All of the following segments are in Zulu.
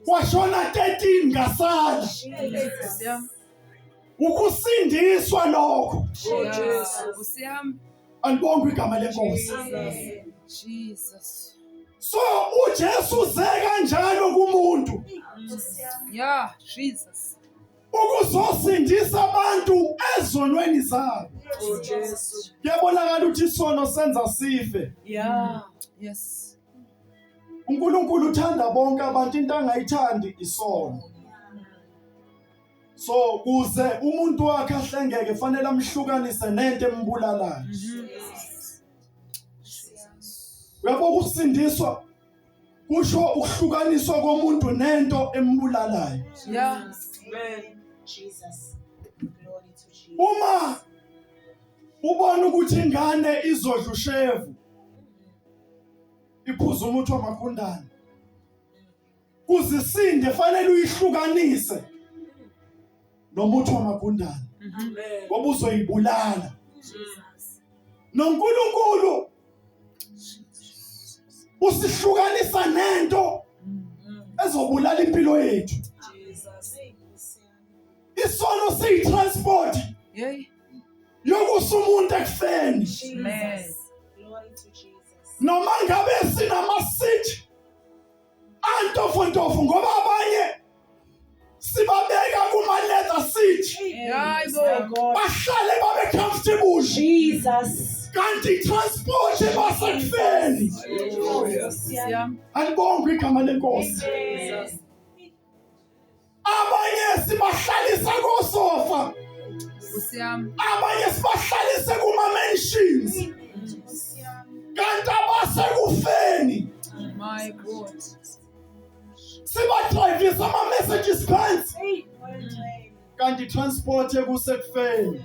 Kwashona 13 ngasala. Ukusindiswa lokho. Alibongwe igama lenkosi. Jesus. So uJesu uze kanjalo kumuntu. Yeah, Jesus. Ukuzosindisa abantu ezonweni zabo. Oh Jesu. Kuyabonakala ukuthi isono senza sife. Yeah. Yes. uNkulunkulu uthanda bonke abantu into angayithandi isono. So kuze umuntu wakhe ahlengeke fanele amhlukanise nento embulalayo. Uyabo ukusindiswa kusho ukuhlukaniswa komuntu nento embulalayo. Yeah. Amen. Jesus. Glory to Jesus. Uma ubona ukuthi ingane izodla ushevu iphuza umuthi wamagundane kuzisinde fanele uyihlukanise nomuthi wamagundane ngoba uzoyibulala noNkulunkulu usihlukanisa nento ezobulala impilo yethu isono siyi-transport yokusa umuntu ekufeni noma ngabe sinama-seat antofontofo ngoba abanye sibabeka kuma-leather seat bahlale babe comfortable Jesus kanti transport basekufeni alibongwe igama lenkosi abanye sibahlalisa kosofa abanye sibahlalise kuma-mansions kanti abasekufeni My God. Sibadrayivisa ama-messages phansi kanti transport ekusekufeni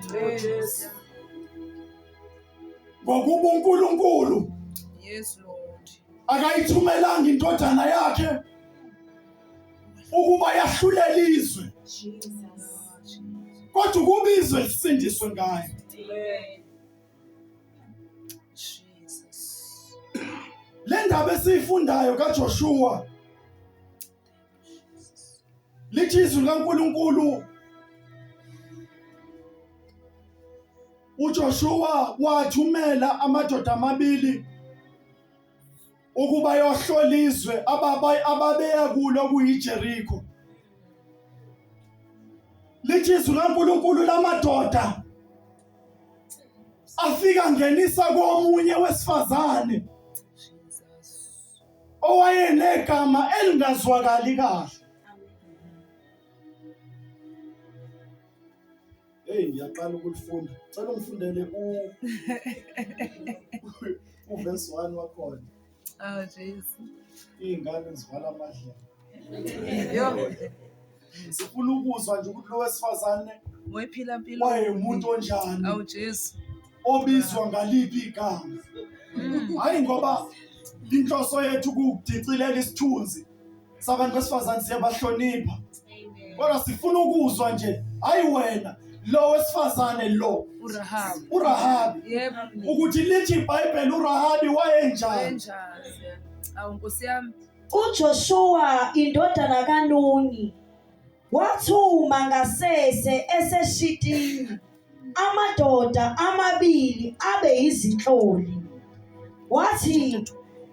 ngokuba uNkulunkulu Yes Lord. Akayithumelanga indodana yakhe ukuba yahlulele izwe kodwa ukuba izwe lisindiswe ngayo. Le ndaba esiyifundayo kaJoshua lithi izwi likaNkulunkulu uJoshua wathumela amadoda amabili ukuba yohlola izwe ababeya kulo kuyiJeriko. Lithi izwi likaNkulunkulu lamadoda afika ngenisa komunye wesifazane owayenegama elingazwakali kahle. Hey ngiyaqala ukulifunda. Cela ungifundele u uverse 1 wakhona. Oh Jesu. Iy'ngane zivala amadlebe. Yo. Sifuna ukuzwa nje ukuthi lo wesifazane Wayephila mpilo. wayemuntu onjani. Awu Jesu. Obizwa ngaliphi igama. Hayi ngoba inhloso yethu ukudicilela isithunzi sabantu besifazane siyabahlonipha. Kodwa sifuna ukuzwa nje hayi wena lo wesifazane lo uRahabi uRahabi yebo ukuthi lithi iBhayibheli uRahabi wayenjani wayenjani awu nkosi yami uJoshuwa indodana kaNuni wathuma ngasese eseShitini amadoda amabili abe yizinhloli wathi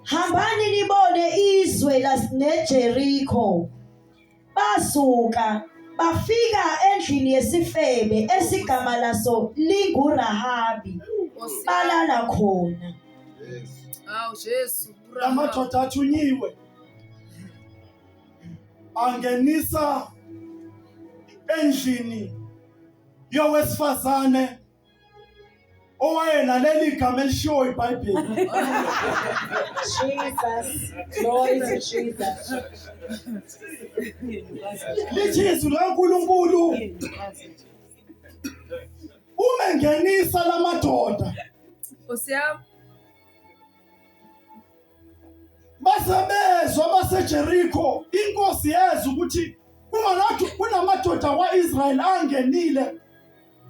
hambani nibone izwe laseJeriko Basuka bafika endlini yesifebe esigama laso linguRahabi, balala khona. Awu Jesu, Amadoda athunyiwe angenisa endlini yowesifazane owayenaleli gama elishiwo iBhayibheli. Jesus, glory to Jesus. Lithi izwi likaNkulunkulu uma engenisa lamadoda Nkosi yami. Base bezwa baseJeriko inkosi yezwa ukuthi kunamadoda kwa-Israyeli angenile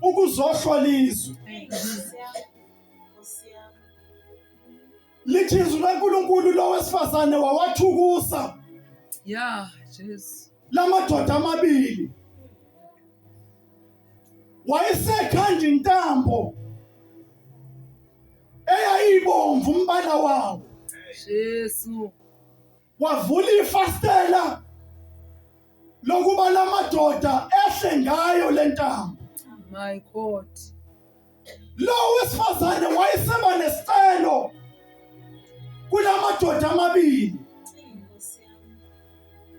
ukuzohlola izwe. Lithi izwi laNkulunkulu lo wesifazane wawathukusa. Yeah, Jesu. Lamadoda amabili wayesekhanda intambo eyayibomvu umbala wawo. Jesu. Wavula ifastela lokuba lamadoda ehle ngayo lentambo. My God. Lo wesifazane wayeseba nesicelo kulamadoda amabili.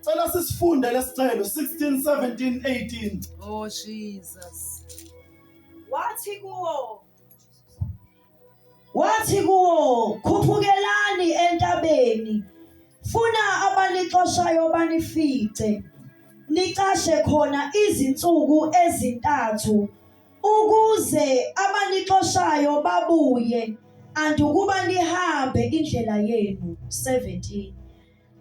Cela sisifunde lesicelo 16 17 18. Oh Jesus. Wathi kuwo, khuphukelani entabeni, funa abanixoshayo banifice, nicashe khona izinsuku ezintathu, ukuze abanixoshayo babuye, andukuba nihambe indlela yenu. 17.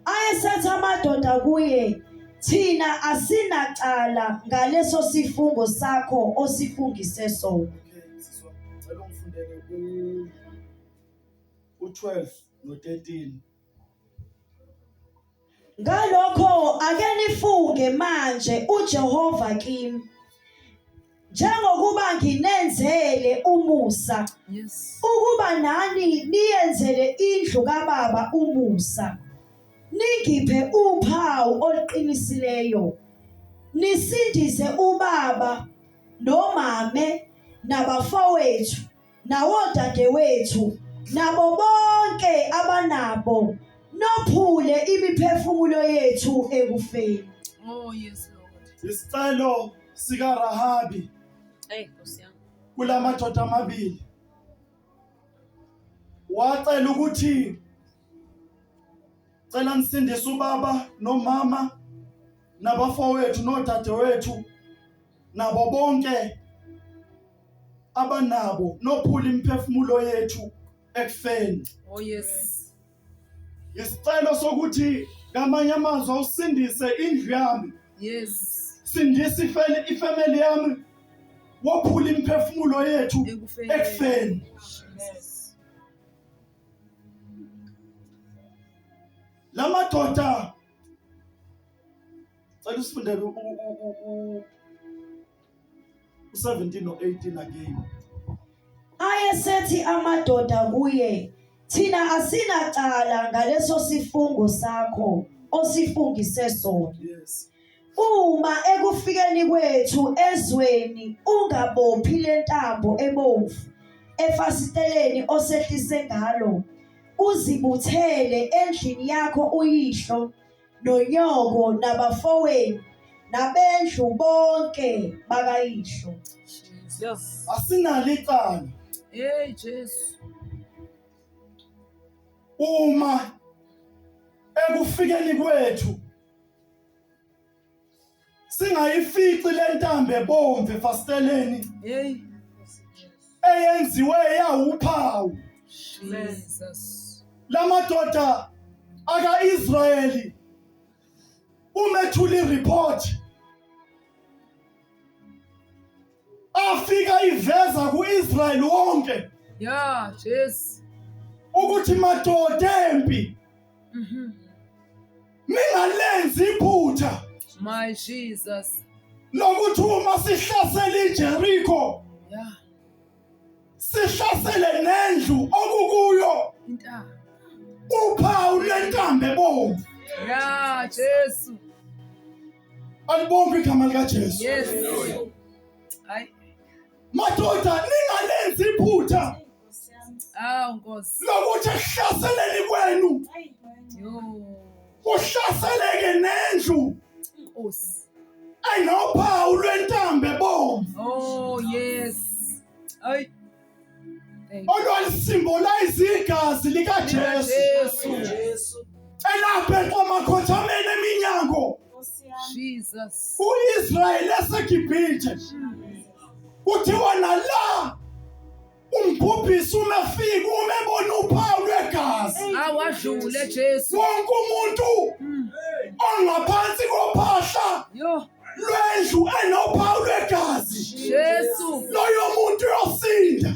Ayesethi amadoda kuye, thina asinacala ngaleso sifungo sakho osifungise sona. Okay, siswa, cela ungifundele u-12 no-13. Ngalokho ake nifunge manje uJehova kimi, njengokuba nginenzele umusa, Yes. ukuba nani niyenzele indlu kababa umusa, ningiphe uphawu oluqinisileyo, nisindise ubaba nomame nabafowethu nawodadewethu nabo bonke abanabo, nophule imiphefumulo yethu ekufeni. Oh yes, Lord. Isicelo sikaRahabi Hey, Nkosi yami. kulamadoda amabili. Wacela ukuthi cela nisindise ubaba nomama nabafowethu nodadewethu nabo bonke abanabo, nophula imiphefumulo yethu ekufeni. Oh yes. Isicelo sokuthi ngamanye amazwi awusindise indlu yami, Yes. sindisa ifamily yami, wophula imiphefumulo yethu Ekufeni. ekufeni. Jesus. Lamadoda, cela usifundele u-17 no-18 again. Ayesethi amadoda kuye, thina asinacala ngaleso sifungo sakho osifungise sona. Yes. Uma ekufikeni kwethu ezweni ungabophi lentambo ebomvu efasiteleni osehlise ngalo, uzibuthele endlini yakho uyihlo nonyoko nabafowenu nabendlu bonke bakayihlo. Jesus. Asinalo icala Hey Jesu. uma ekufikeni kwethu singayifici lentambo ebomvu efasiteleni Hey. eyenziwe yawuphawu. Jesus. Lamadoda aka-Israyeli umethula ireport afika iveza ku-Israyeli wonke Yeah, Jesu. ukuthi madoda empi, ningalenzi iphutha My Jesus. lokuthi uma sihlasela iJericho Yeah. sihlasele nendlu okukuyo Intambo. uphawu lwentambo ebomvu. Yeah, Jesu. Alibonke igama likaJesu. Yes. Hayi. Madoda, ningalenzi iphutha Awu Nkosi. lokuthi ekuhlaseleni kwenu Yo. kuhlaseleke nendlu Nkosi. enophawu lwentambo ebomvu Oh yes. Hayi. Thank you. olwalisimbolize igazi likaJesu Jesu. elapha enkomakhothameni eminyango Jesus. uIsrayeli eseGibhithe. Kuthiwa nala umbhubhisi uma efika, uma ebona uphawu lwegazi, Awadlule Jesu. wonke umuntu ongaphansi kophahla Yo. lwendlu enophawu lwegazi, Jesu. loyo muntu uyosinda.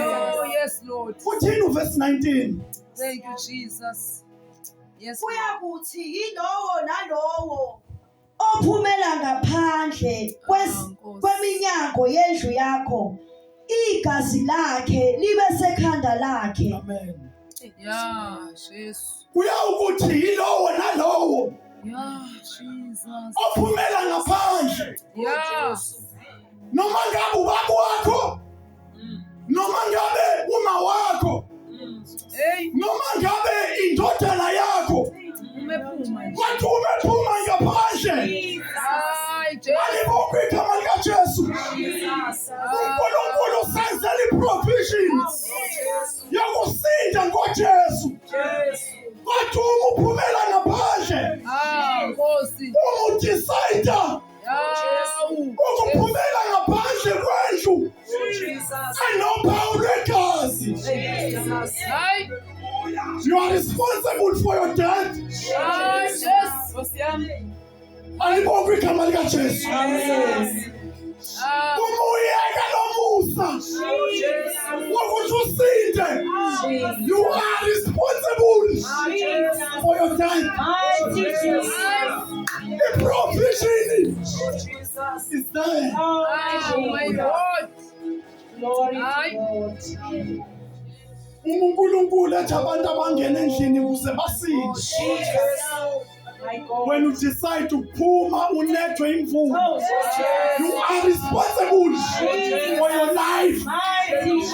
Oh yes, Lord. Uthini uverse 19? Thank you, Jesus. Yes. Kuyakuthi yilowo nalowo ophumela ngaphandle Ah, Nkosi. kweminyango yendlu yakho igazi lakhe libe sekhanda lakhe. Amen. Yeah, Jesu. Kuyawukuthi yilowo nalowo Yeah, Jesus. ophumela ngaphandle Yeah. noma ngabe ubaba wakho noma ngabe uma wakho Hey, noma ngabe indodana yakho umephuma nje. kodwa uma ephuma ngaphandle Hayi, Jesu. alibongwe igama likaJesu. uNkulunkulu usenzela i-provision yokusinda ngoJesu kodwa uma uphumela ngaphandle Ah, Nkosi. uma udecide Yawu. ukuphumela ngaphandle kwendlu enophawu lwegazi Hayi. you are responsible for your death. Hayi, Jesu. Nkosi yami. Alibongwe igama likaJesu. Ah, Uma uyeka lo musa wokuthi usinde, you are responsible for your death. I-provision is there. ah, my God. Hayi. Uma uNkulunkulu ethi abantu abangena endlini ukuze basinde, when you decide ukuphuma unethwe imvula, you are responsible for your life,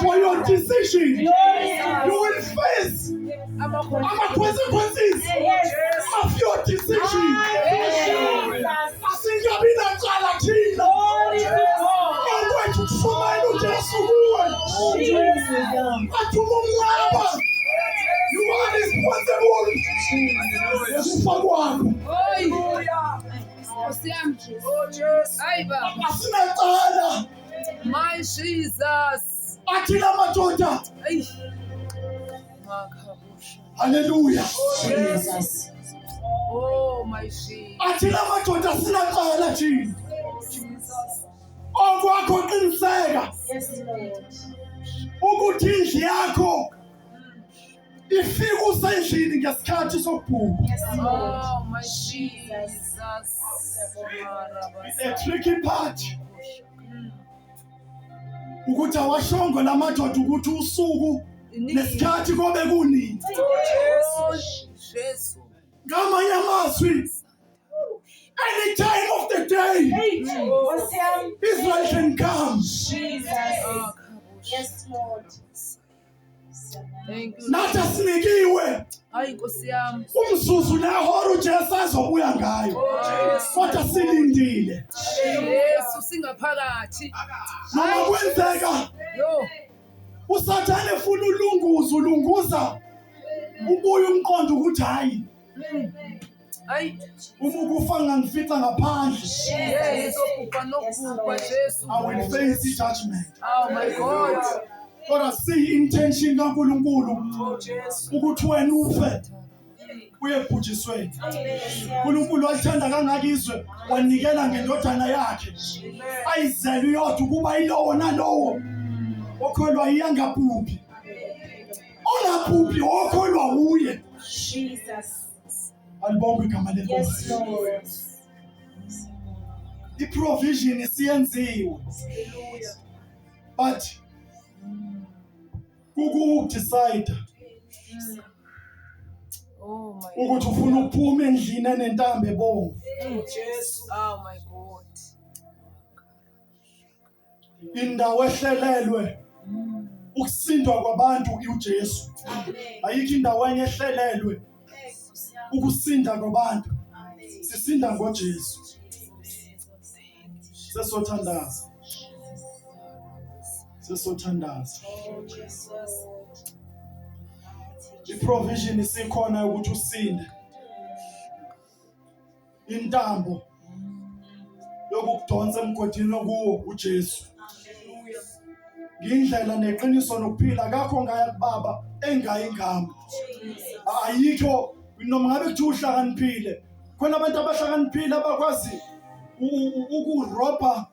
for your decision. You will face Amakhosi. ama-consequences of your decision. Asingabi nacala thina okwethu kushumayela uJesu kuwe. Athi uma umnqaba, you are responsible ngokufa kwakho. Oy. Nkosi yami. Hayi baba. Asinacala. My Jesus. Athi la madoda, Ay. Makabusha. haleluya. Jesus. Oh my Jesus. Athi la madoda asinacala thina. Okwakho qiniseka Yes, Lord. ukuthi indlu yakho ifike usendlini ngesikhathi sokubhubha. Yes, Lord. Oh my Jesus. The tricky part ukuthi awashongo la madoda ukuthi usuku nesikhathi kobe kunini. Oh Jesu. Ngamanye amazwi, any time of the day Nkosi yami. Israel can come. Jesus. Makabusha. Yes, Lord. Thank you. Nathi asinikiwe Hayi Nkosi yami. umzuzu nehora uJesu azobuya ngayo, kodwa silindile. Jesu singaphakathi. Noma kwenzeka Yo. uSathane efuna ulunguza, ulunguza ubuye umqondo ukuthi hayi, Hayi. uma ukufa ngangifica ngaphandle, Yes, obhubha nokubhubha Jesu. I will face i-judgment. Oh my God. Kodwa siyi-intention kaNkulunkulu ukuthi wena ufe uye ebhujisweni. uNkulunkulu walithanda kangaka izwe wanikela ngendodana yakhe ayizele iyodwa ukuba yilowo nalowo okholwa yiye angabhubhi, ongabhubhi okholwa wuye. Jesus. Alibongwe igama Yes, lenkosi. Lord. I-provision isiyenziwe, but kukuwudecide Oh my ukuthi ufuna ukuphuma endlini enentambo ebomvu. Oh my God. Indawo ehlelelwe ukusindwa kwabantu uJesu. Ayikho indawo enye ehlelelwe ukusinda kwabantu. Sisinda ngoJesu. Sesothandaza. Sesothandaza. I-provision isikhona ukuthi usinde. Intambo yokukudonsa emgodini okuwo uJesu. Ngindlela neqiniso nokuphila, akakho ngaya kubaba engayi ngami. Ayikho noma ngabe kuthiwa uhlakaniphile, khona abantu abahlakaniphile abakwazi ukurobha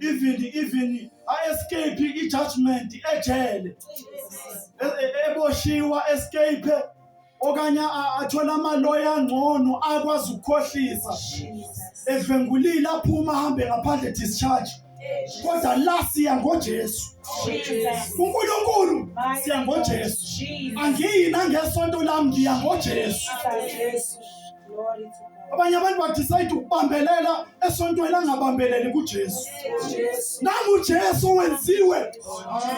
even a-escape i-judgment ejele, eboshiwa escape. Okanye athole amaloya angcono akwazi ukukhohlisa. Edlwengulile aphuma ahambe ngaphandle discharge. Kodwa la siya ngoJesu. uNkulunkulu siya ngoJesu. Angiyi nangesonto lami ngiya ngoJesu. Abanye abantu badecide ukubambelela esontweni angabambeleli kuJesu. Nangu uJesu wenziwe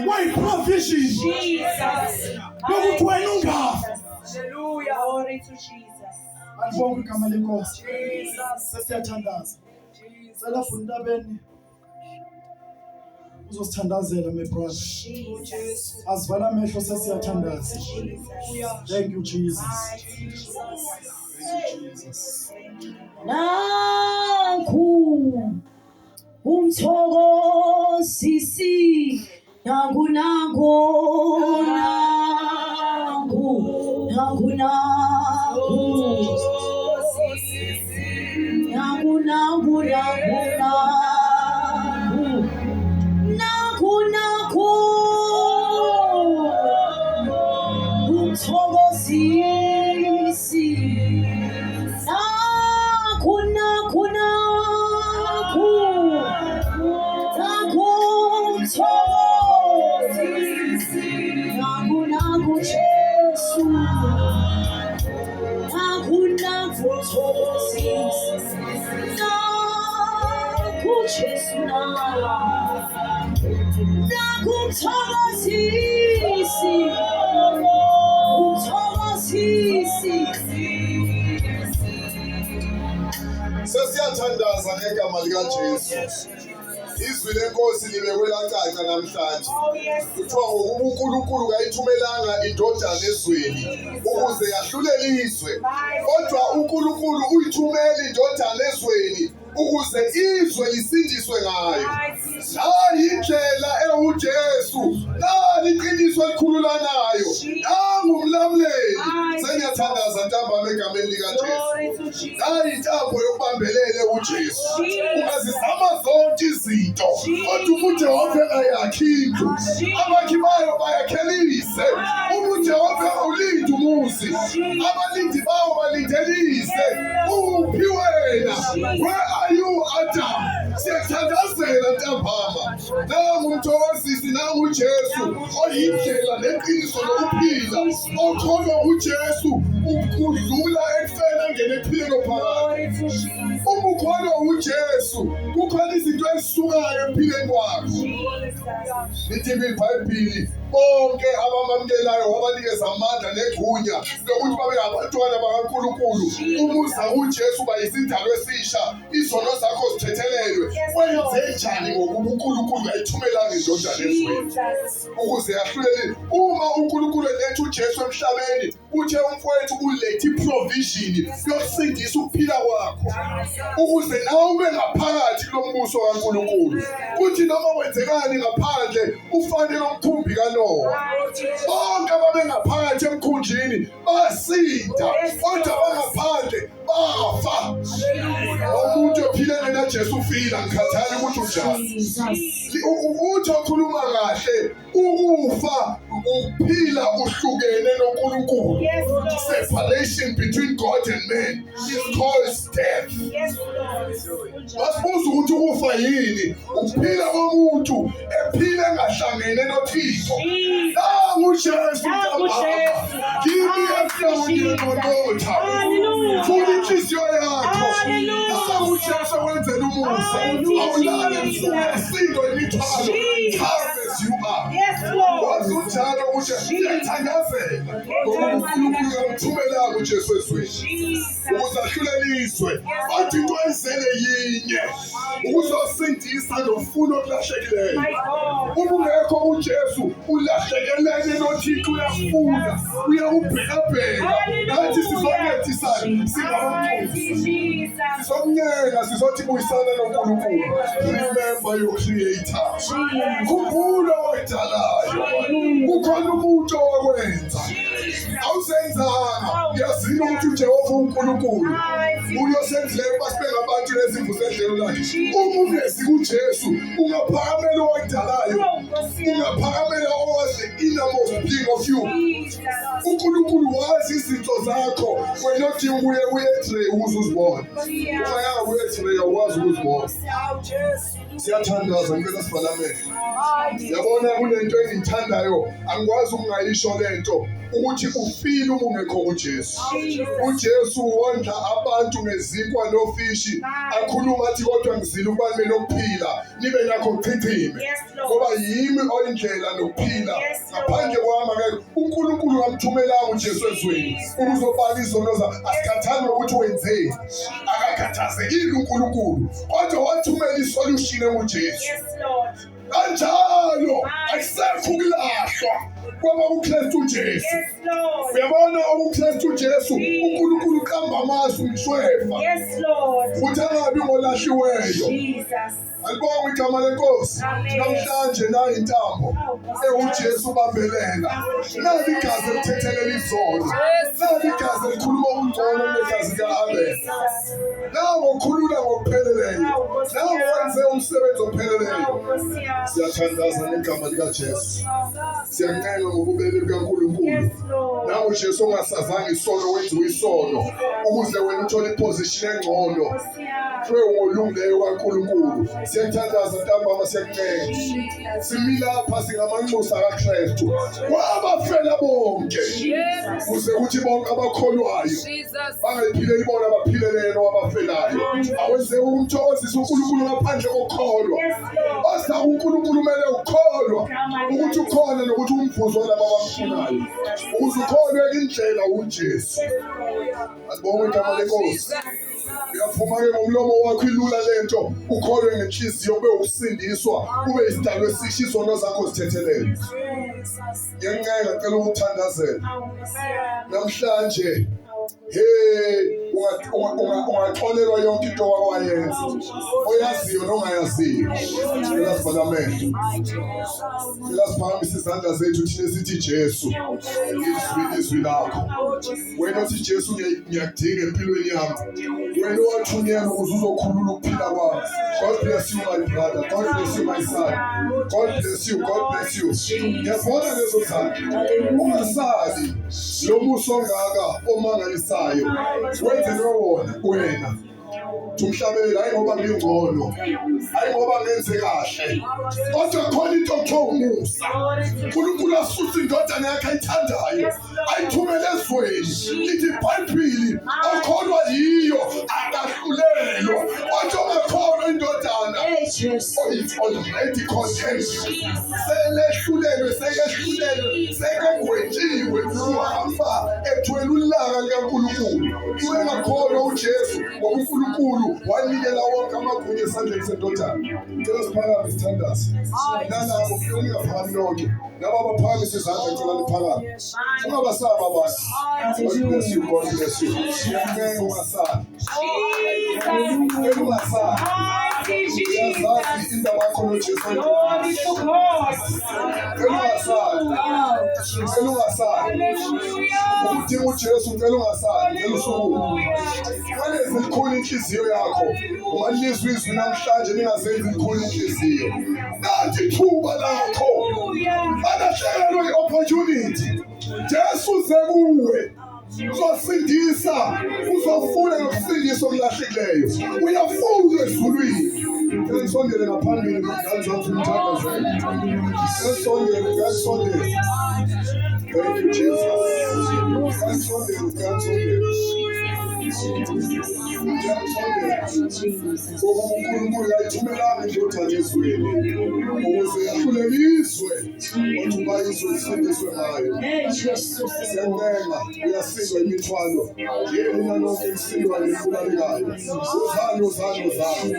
wayi-provision yokuthi wena ungafi. Hallelujah. Glory to Jesus. Alibonge igama lenkosi. Sesiyathandaza. Cela Funtabeni uzosithandazela my brother. Jesus. Asivala amehlo sesiyathandaza. Jesus. Thank you Jesus. Mighty Jesus. Thank you Jesus. Nanku umthokozisi nangu nangu nangu nangu nangu nangu nangu nangu nangu nangu nangu umthokozisi nangu nangu nangu nangu umthokozisi nangu nangu Jesu nangu nangu umthokozisi nangu Jesu nangu nangu umthokozisi umthokozisi. Sesiyathandaza ngegama likaJesu. Izwi lenkosi libekwe lacaca namhlanje. Oh, yes. Kuthiwa ngokuba uNkulunkulu kayithumelanga indodana ezweni ukuze yahlulele izwe, kodwa uNkulunkulu uyithumele indodana ezweni ukuze izwe lisindiswe ngayo. Mighty Nayi indlela ewuJesu, nali iqiniso elikhululanayo, nangu umlamuleli. Sengiyathandaza ntambama egameni likaJesu. Glory to Jesus. Nayi intambo yokubambelele uJesu. Ungazizama zonke izinto, kodwa uma uJehova engayakhi indlu, abakhi bayo bayakhelise. Uma uJehova engawulindi umuzi, abalindi bawo balindelise. Uphi wena? Where are you, Adam? Siyakuthandazela ntambama. Nangu umthokozisi, nangu uJesu oyindlela neqiniso lokuphila. Okholwa uJesu udlula ekufeni angene ekuphileni ophakade. Glory to Jesus. Uma ukholwa uJesu kukhona izinto ezisukayo ekuphileni kwakho. Jesus. Lithi iBhayibheli bonke abamamukelayo wabanikeza amandla negunya lokuthi babe ngabantwana bakaNkulunkulu. Umuza uJesu bayisidalwa esisha, izono zakho zithethelelwe. Wenze njani ngokuba uNkulunkulu kayithumelanga indodana ezweni Jesus. ukuze yahlulele? Uma uNkulunkulu eletha uJesu emhlabeni, uthe umfowethu ulethe iprovision yokusindisa ukuphila kwakho ukuze nawe ube ngaphakathi kulo mbuso kaNkulunkulu. Kuthi noma wenzekani ngaphandle ufane nomkhumbi kaNowa. Bonke ababengaphakathi emkhunjini basinda, kodwa abangaphandle bafa. Umuntu ophile ngenaJesu ufile, angikhathali ukuthi unjani. Uthi okhuluma kahle, ukufa ukuphila uhlukene noNkulunkulu. Yes, Lord. Separation between God and man is called death. Yes, Lord. Basibuza ukuthi ukufa yini? Ukuphila komuntu ephila engahlangene noThixo. Nangu Jesu Nangu ntambama. Jesu. Kimi emhlabeni nonotha. Hallelujah. Funa inhliziyo yakho. Hallelujah. Nangu Jesu okwenzela umusa. Hallelujah. Awulale ebusuku esindwa imithwalo. Jesus. Come as you are. Yes, Lord. Wazi unjalo ukuthi siyathandazela ngokuba uNkulunkulu kamthumelanga uJesu ezweni Jesus. ukuze ahlulelizwe, kodwa into ayizele yinye, ukuzosindisa nofuna okulahlekileyo. My God. Uma ungekho uJesu ulahlekelene noThixo, uyafuna uyakubhekabheka. Nathi sizoncedisana singabamnxusa, Mighty Jesus. sizomncenga, sizothi buyisana noNkulunkulu. Remember your creator. Khumbula owakudalayo. Kukhona umuntu owakwenza. Awusenzanga. Uyazile ukuthi uJehova uNkulunkulu uyosenzileyo ukuba sibe ngabantu nezimvu zedlelo lakhe. Uma ungezi kuJesu ungaphakamela owakudalayo, ungaphakamela owazi the innermost being of you. uNkulunkulu wazi izinto zakho, wena odinga uye kuye-x-ray ukuze uzibone. Ungayanga kuye-x-ray awukwazi ukuzibona. Siyathandaza, ngicela sivale amehlo. Yabona kunento engiyithandayo, angikwazi ukungayisho lento, ukuthi ufile uma ungekho kuJesu. UJesu wondla abantu ngezinkwa nofishi, akhuluma athi kodwa ngizile ukuba nibe nokuphila, nibe nakho kuchichime. Ngoba yimi oyindlela nokuphila, ngaphandle kwami akekho. uNkulunkulu wamthumelanga uJesu ezweni ukuzobala izono zakhe. Asikhathali nokuthi wenzeni, akakhathazekile uNkulunkulu, kodwa wathumela isolution enguJesu. Kanjalo akusekho ukulahlwa kwaba kuKristu Jesu. Uyabona okuKristu Jesu, uNkulunkulu uqamba amazwi umshwefa futhi angabi ngolahliweyo. Alibongwe igama lenkosi. Namhlanje nayi intambo ewuJesu bambelela. Nali igazi elithethelela izono. Nali igazi elikhuluma okungcono kunegazi lika-Abel. Nango okhulula ngokupheleleyo. Nango wenze umsebenzi opheleleyo. Siyathandaza ngegama likaJesu. Siyancenga ngobubele bukaNkulunkulu. Nangu uJesu ongasazanga isono wenziwe isono ukuze wena uthole iposition engcono. Kuthiwe ungolungileyo kaNkulunkulu. Siyakuthandaza ntambama, siyakuncenga. Simi lapha singamanxusa kaKristu. Wabafela bonke. Kuze kuthi bonke abakholwayo bangayiphileli bona, baphilele yena owabafelayo. Awenzeki ukumthokozisa uNkulunkulu ngaphandle kokukholwa. Oza kuNkulunkulu kumele ukholwa ukuthi ukhona nokuthi umvuzo walabo abamfunayo. Ukuze ukholwe indlela uJesu. Asibonge igama lenkosi. Uyaphuma-ke ngomlomo wakho, ilula lento, ukholwe ngenhliziyo kube ukusindiswa, kube isidalwa esisha, izono zakho zithethelelwe. Ngiyancenga, cela ukuthandazela namhlanje. Hey, ungaxolelwa yonke into owakwayenza, oyaziyo nongayaziyo. Cela sivale amehlo, cela siphakamise izandla zethu thina sithi Jesu, izwi izwi lakho. Wena othi Jesu ngiyakudinga empilweni yami, wena owathunyelwa ukuze uzokhulula ukuphila kwami. God bless you my brother, God bless you my son, God bless you, God bless you. Ngiyazibona lezo zandla. Ungasabi lo musa ongaka omangalisayo wenzelwe wona wena. Umhlabeleli, hayi ngoba ngingcono, hayi ngoba ngenze kahle, kodwa khona into okuthiwa umusa. uNkulunkulu asusa indodana yakhe ayithandayo ayithumele ezweni, lithi iBhayibheli okholwa yiyo akahlulelwa, kodwa ongakholwa indodana it's already condemned. Selehlulelwe, seyehlulelwe, sekegwetshiwe, uhamba ethwele ulaka likaNkulunkulu. Ungakholwa uJesu ngoba uNkulunkulu wanikela wonke amagunya esandleni sendodana. Cela siphakame sithandaze. Nalabo ningaphakami nonke, laba abaphakamise izandla ngicela niphakame. Ungabasabi abantu. God bless you, God bless you. Ngiyancenga ungasabi. Ngicela ungasabi. Uyazazi indaba yakho noJesu. Ngicela ungasabi. Ngicela ungasabi. Ukudinga uJesu, ngicela ungasabi. Ngicela usukume. Ungalenzi likhulu inhliziyo yakho. Uma nilizwa izwi namhlanje ningazenzi likhulu inhliziyo. Nanti ithuba lakho. Balahlekelwe i-opportunity. Jesu uze kuwe. Uzosindisa, uzofuna nokusindisa okulahlekileyo. Uyafunwa ezulwini. Cela nisondele ngaphambili ngane zami simthandazele. Cela nisondele. Thank you Jesus. Cela nisondele, cela nisondele. Ngoba uNkulunkulu ayithumelanga indodana ezweni ukuze yahlulele izwe, kodwa uba izwe lisindiswe ngayo. Siyancenga, uyasindwa imithwalo yenu nalonke elisindwayo nelibulalekayo. Wozani, wozani, wozani.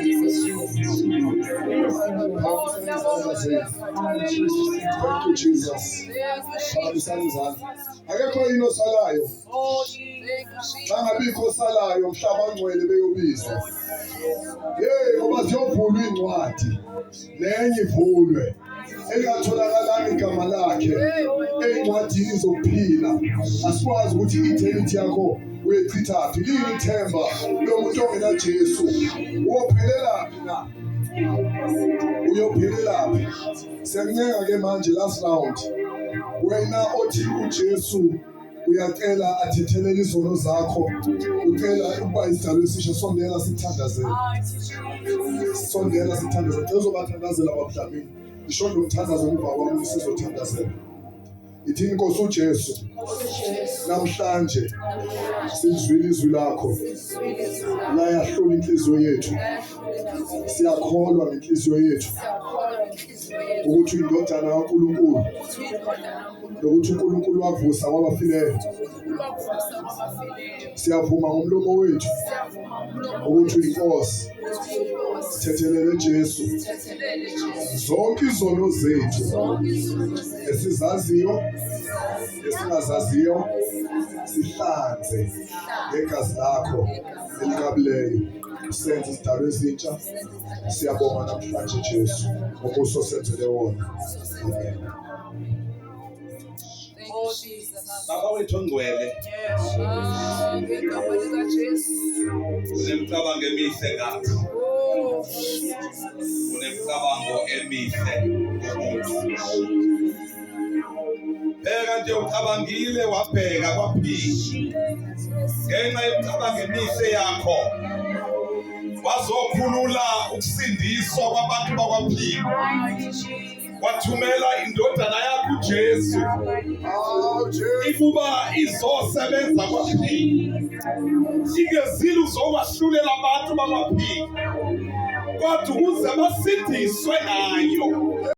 Phakamisani izandla zenu. Thank you Jesus. Phakamisani izandla. Akekho yini osalayo? Xa ngabikho osalayo, mhlaba ngcwele beyobizwa. Hey, ngoba ziyovulwa iy'ncwadi, nenye ivulwe. Elingatholakalanga igama lakhe ey'ncwadini zokuphila. Asikwazi ukuthi i-eternity yakho uyichithaphi. Lini ithemba lomuntu ongenaJesu? Uyophelelaphi na? Uyophelelaphi? Siyakuncenga ke manje last round. Wena othi uJesu uyacela athethelele izono zakho, ucela ukuba isidalwa esisha, sondela sithandazele. Sondela sithandazele. Cela uzobathandazela babudlamini. Ngisho nomthandazo emva kwami sizothandazela. Ithini Nkosi uJesu, namhlanje silizwile izwi lakho, layahlula inhliziyo yethu, siyakholwa ngenhliziyo yethu ukuthi uyindodana kaNkulunkulu, nokuthi uNkulunkulu wavusa kwabafileyo. Siyavuma ngomlomo wethu ukuthi uyinkosi. Sithethelele Jesu zonke izono zethu esizaziyo esingazaziyo, sihlanze ngegazi lakho elikabileyo, usenze isidalwa esintsha. Siyabonga namhlanje Jesu ngomusa osenzele wona. Amen. Thank you, Jesus. Baba wethu ongcwele, Ah, ngegama likaJesu. unemicabango emihle ngathi, Oh, Jesus. unemicabango emihle ngomuntu. Bheka nje ucabangile wabheka kwaphila. Ngenxa yemicabango emihle yakho wazokhulula ukusindiswa kwabantu bakwaphila. Wathumela indodana yakho uJesu Awu Jesu, ikuba izosebenza kwaphila. Ingezile uzokwahlulela abantu bakwaphila, kodwa ukuze basindiswe ngayo.